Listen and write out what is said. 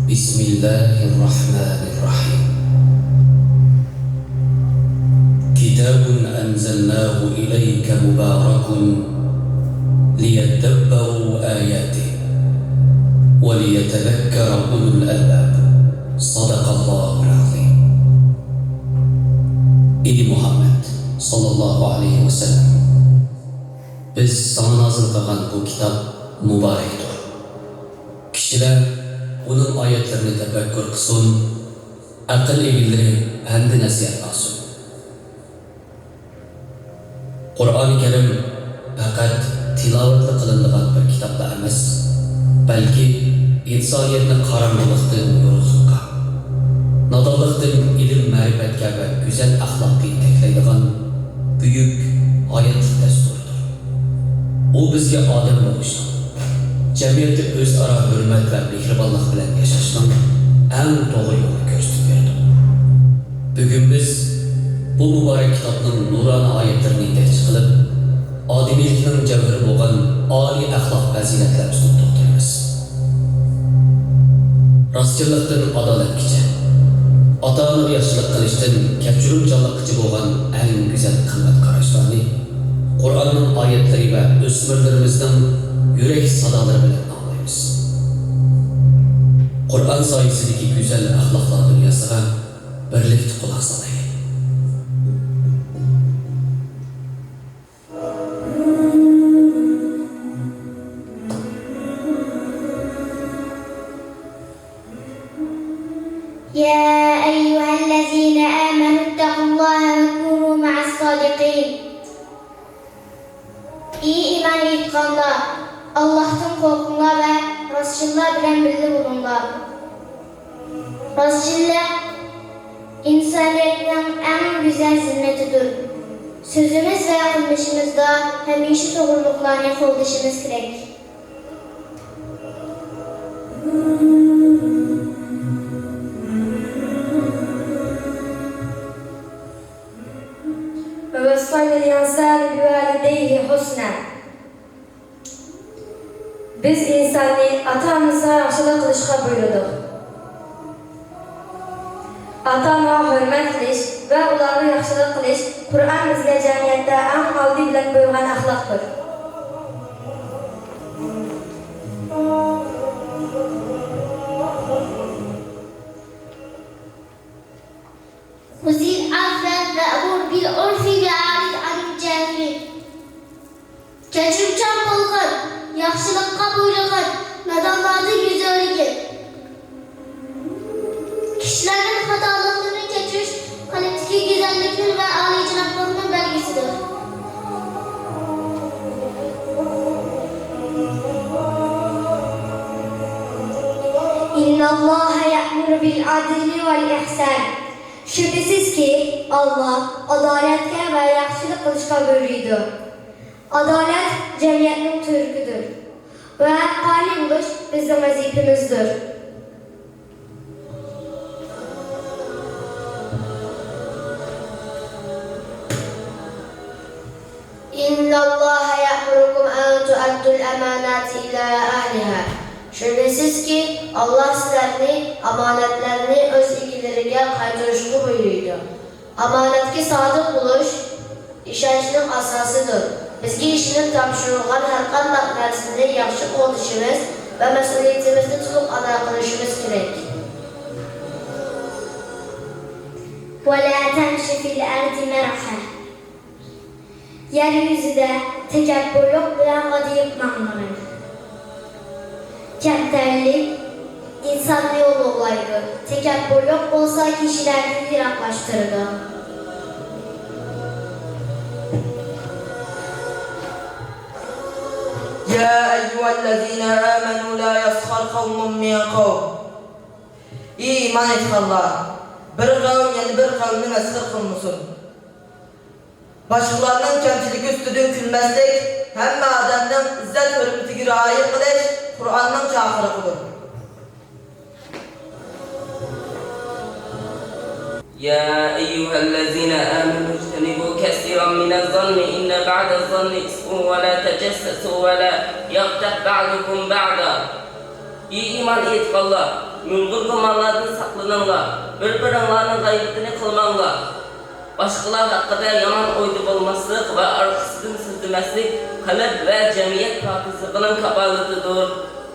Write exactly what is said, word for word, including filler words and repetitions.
بسم الله الرحمن الرحيم. كتاب أنزلناه إليك مبارك ليدبروا آياته وليتذكر أولو الألباب. صدق الله العظيم. ئى مۇھەممەد ساللاللاھۇ ئەلەيھى ۋەسەللەم، بىز ساڭا نازىل قىلغان بۇ كىتاب مۇبارەكتۇر. كىشىلەر ئۇنىڭ ئايەتلىرىنى تەپەككۇر قىلسۇن، ئەقىل ئىگىلىرى پەند-نەسىھەت ئالسۇن. قۇرئانى كەرىم پەقەت تىلاۋەتلا قىلىنىدىغان بىر كىتابلا ئەمەس، بەلكى ئىنسانىيەتنى قاراڭغۇلۇقتىن يورۇقلۇققا، نادانلىقتىن ئىلىم-مەرىپەتكە ۋە گۈزەل ئەخلاققا يېتەكلەيدىغان بۈيۈك ھاياتلىق دەستۇرىدۇر. ئۇ بىزگە ئادەم بولۇشنىڭ، جەمئىيەتتە ئۆزئارا ھۆرمەت ۋە مېھرىبانلىق بىلەن ياشاشنىڭ ئەڭ توغرا يولىنى كۆرسىتىپ بېرىدۇ. بۈگۈن بىز بۇ مۇبارەك كىتابنىڭ نۇرانە ئايەتلىرىنى يېتەكچى قىلىپ، ئادىمىيلىكنىڭ جەۋھىرى بولغان ئالىي ئەخلاق پەزىلەتلەر ئۈستىدە توختىلىمىز. راستچىللىقتىن ئادالەتكىچە، ئاتا-ئانىغا ياخشىلىق قىلىشتىن كەچۈرۈمچانلىققىچە بولغان ئەڭ گۈزەل قىممەت قاراشلارنى قۇرئاننىڭ ئايەتلىرى ۋە ئۆسمۈرلىرىمىزنىڭ يۈرەك سادالىرى بىلەن ئاڭلايمىز. قۇرئان سايىسىدىكى گۈزەل ئەخلاقلار دۇنياسىغا بىرلىكتە قۇلاق سالايلى. يا أيها الذين آمنوا اتقوا الله وكونوا مع الصادقين. ئى ئىمان ئېيتقانلار، ئاللاھتىن قورقۇڭلار ۋە راستچىللار بىلەن بىللە بولۇڭلار. راستچىللىق ئىنسانىيەتنىڭ ئەڭ گۈزەل زىننىتىدۇر. سۆزىمىز ۋە قىلمىشىمىزدا ھەمىشە توغرىلىقلارنى قوللىشىمىز كېرەك. ووصينا الإنسان بوالديه حسنا. بىز ئىنساننى ئاتا-ئانىسىغا ياخشىلىق قىلىشقا بۇيرۇدۇق. ئاتا-ئانىغا ھۆرمەت قىلىش ۋە ئۇلارغا ياخشىلىق قىلىش قۇرئان بىزگە جەمئىيەتتە ئەڭ ئالدى بىلەن بۇيرۇغان ئەخلاقتۇر. خذ العفو وأمر بالعرف وأعرض عن الجاهلين. كەچۈرۈمچان بولغىن، ياخشىلىققا بۇيرۇغىن، نادانلاردىن يۈز ئۆرۈگىن. كىشىلەرنىڭ خاتالىقلىرىنى كەچۈرۈش قەلبتىكى گۈزەللىكنىڭ ۋە ئالىيجانابلىقنىڭ بەلگىسىدۇر. إن الله يأمر بالعدل والإحسان. شۈبھىسىزكى، ئاللا ئادالەتكە ۋە ياخشىلىق قىلىشقا بۇيرۇيدۇ. ئادالەت جەمئىيەتنىڭ تۈۋرۈكىدۇر ۋە قانۇن بولۇش بىزنىڭ ۋەزىپىمىزدۇر. إن الله يأمركم أن تؤدوا الأمانات إلى أهلها. شۈبھىسىزكى، ئاللا سىلەرنى ئامانەتلەرنى ئۆز ئىگىلىرىگە قايتۇرۇشقا بۇيرۇيدۇ. ئامانەتكە سادىق بولۇش ئىشەنچنىڭ ئاساسىدۇر. بىزگە ئىشىنىپ تاپشۇرۇلغان ھەرقانداق نەرسىنى ياخشى قوغدىشىمىز ۋە مەسئۇلىيىتىمىزنى تولۇق ئادا قىلىشىمىز كېرەك. ولا تمش في الأرض مرحا. يەر يۈزىدە تەكەببۇرلۇق بىلەن غادىيىپ ماڭمىغىن. كەمتەرلىك ئىنساننى ئۇلۇغلايدۇ، تەكەببۇرلۇق بولسا كىشىلەرنى يىراقلاشتۇرىدۇ. يا أيها الذين آمنوا لا يسخر قوم من قوم. ئى ئىمان ئېيتقانلار، بىر قەۋم يەنە بىر قەۋمنى مەسخىرە قىلمىسۇن. باشقىلارنىڭ كەمچىلىكى ئۈستىدىن كۈلمەسلىك ھەممە ئادەمنىڭ ئىززەت-ھۆرمىتىگە رىئايە قىلىش قۇرئاننىڭ چاقىرىقىدۇر. يا أيها الذين آمنوا اجتنبوا كثيرا من الظن إن بعض الظن إثم ولا تجسسوا ولا يغتب بعضكم بعضا. ئى ئىمان ئېيتقانلار، نۇرغۇن گۇمانلاردىن ساقلىنىڭلار، بىر-بىرىڭلارنىڭ غەيۋىتىنى قىلماڭلار. باشقىلار ھەققىدە يامان ئويدا بولماسلىق ۋە ئارقىسىدىن سۆزلىمەسلىك قەلب ۋە جەمئىيەت پاكىزلىقىنىڭ كاپالىتىدۇر.